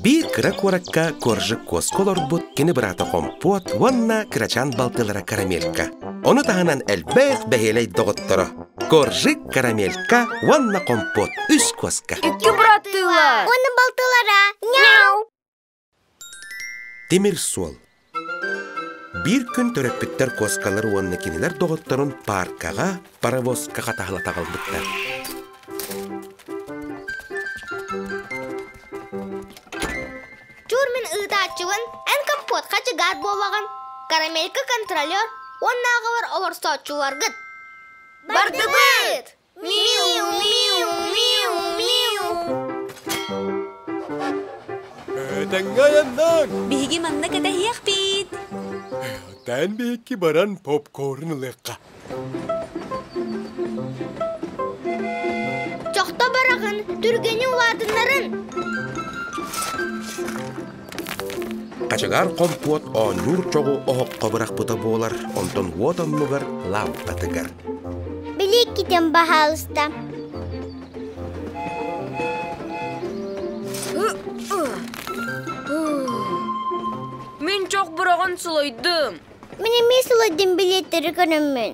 Биир кыра куоракка Коржик куоска олорбут кини быраата Хомпуот уонна кырачаан балтылара Карамелька. Ону таһынан элбэх бэһиэлэй доҕотторо Коржик, Карамелька уонна Хомпуот үс куоска. Икки быраттыылар. Уонна балтылара. Няу! Тимир суол. Биир күн төрөппүттэр куоскалары уонна кинилэр доҕотторун пааркаҕа паровозка хатаһылата аҕалбыттар. Чур мин ыытааччыбын, эн компот хачыгаар буолаҕын, карамелька контролер уонна аҕалар олорсооччуларгыт. Бардыбыт! Миу, миу, миу, миу. Этэҥҥэ айаннаҥ! Биһиги манна кэтэһиэхпит. Тэн биһикки баран попкорн ылыахха. Чохто бараҕын, түргэни улаатыннарын. Хачыгаар хомпуот оонньуур чоҕу оһоххо бырахпыта буолар, онтон уот оннугар лаампатыгар. Билииккитин баһаалыста. Мин чох быраҕан сылайдым. Мин эмиэ сылайдым билиэттэри көрөммүн.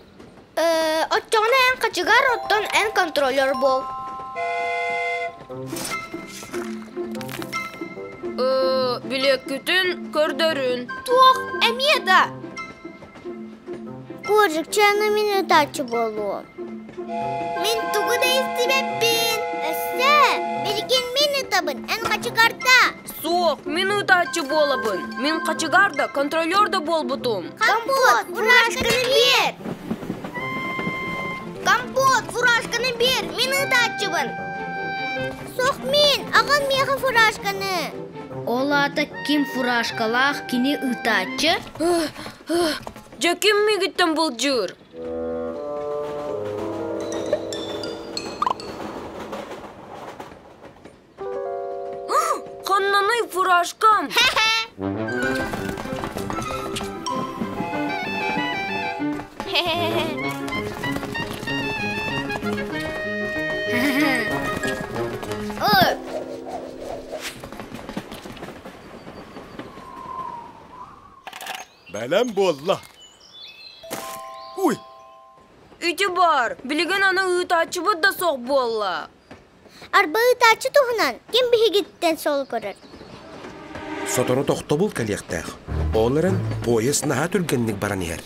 Оччоҕуна эн хачыгар, оттон эн контролер буол. Билиэккитин көрдөрүн. Туох, эмиэ да? Кожикчаны мин ытааччы буолуом. Мин тугу да истибэппин. Өссө, билигин мин ытабын, эн хачыгарда. Суох, мин ытааччы буолабын. Мин хачыгар да, контролер да буолбутум. Компот, фуражканы биэр! Компот, фуражканы биэр, мин ытааччыбын. Суох мин, аҕам миэхэ фуражканы. Ол аата ким фуражкалаах кини ытааччы? Дьэ ким миигиттэн былдьыыр? Ханнаный фуражкам? Бэлэм буолла. Уй! Ити баар, билигин аны ыытааччыбыт да суох буолла. Арба ыытааччы туһунан ким биһигиттэн суол көрөр? Сотору тохтобул кэлиэхтээх. Ол эрэн поезд наһаа түргэнник баран иһэр.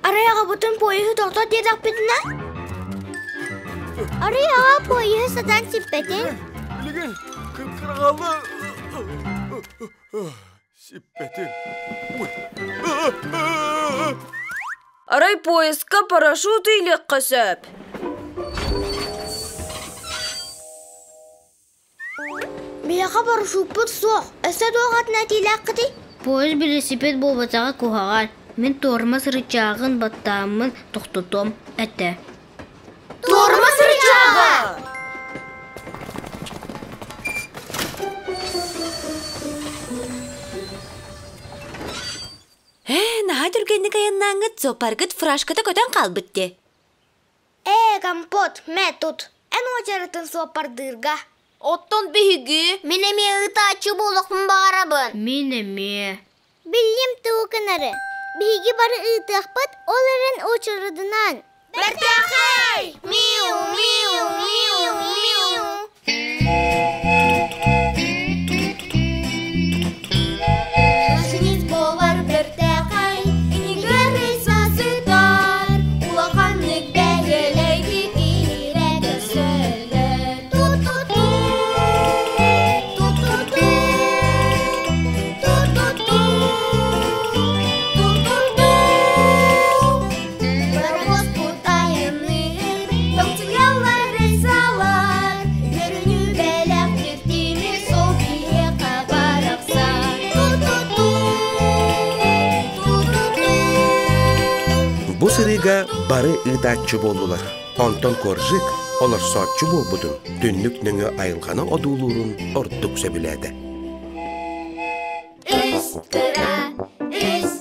Арай аҕабытын поеһы тохтот диэтэхпитинэ? Арай аҕа поеһы сатаан сиппэтин? Билигин кыргалы сиппэтин. Арай поездка парашют иилиэххэ сөп. Биһиэхэ парашюппут суох. Өссө туох атын этиилээххитий? Поезд велосипед буолбатаҕа куһаҕан. Мин туорма сырычааҕын баттааммын тохтотуом этэ. Туорма сырычааҕа! Ээ, наһаа түргэнник айаннааҥҥыт суоппаргыт фуражката көтөн хаалбыт дии. Ээ, компот, мэ тут. Эн уочаратын суоппардыырга. Оттон биһиги? Мин эмиэ ыытааччы буолуохпун баҕарабын. Мин эмиэ. Биллим тугу гынары. Биһиги бары ыытыахпыт, ол эрэн уочаратынан. Бэртээхэй! Миу, миу, миу, миу. Машинист буолар бэртээхэй, иннигэр сасытар, улаханнык бэһиэлэйдик иһирэ көрсөллөр. Ту-ту-ту, ту-ту-ту, ту-ту-ту, ту-ту-ту. Паровоз айанныыр, тоҥсуйаллар рельсалар, Үөрүүнү бэлэхтиир тимир суол биһиэхэ барахсан. Ту-ту-ту, ту-ту-ту. Бу сырыыга бары ыытааччы буоллулар. Онтон Коржик олорсооччу буолбутун, түннүк нөҥүө айылҕаны одуулуурун ордук сөбүлээтэ. Үс кыра, үс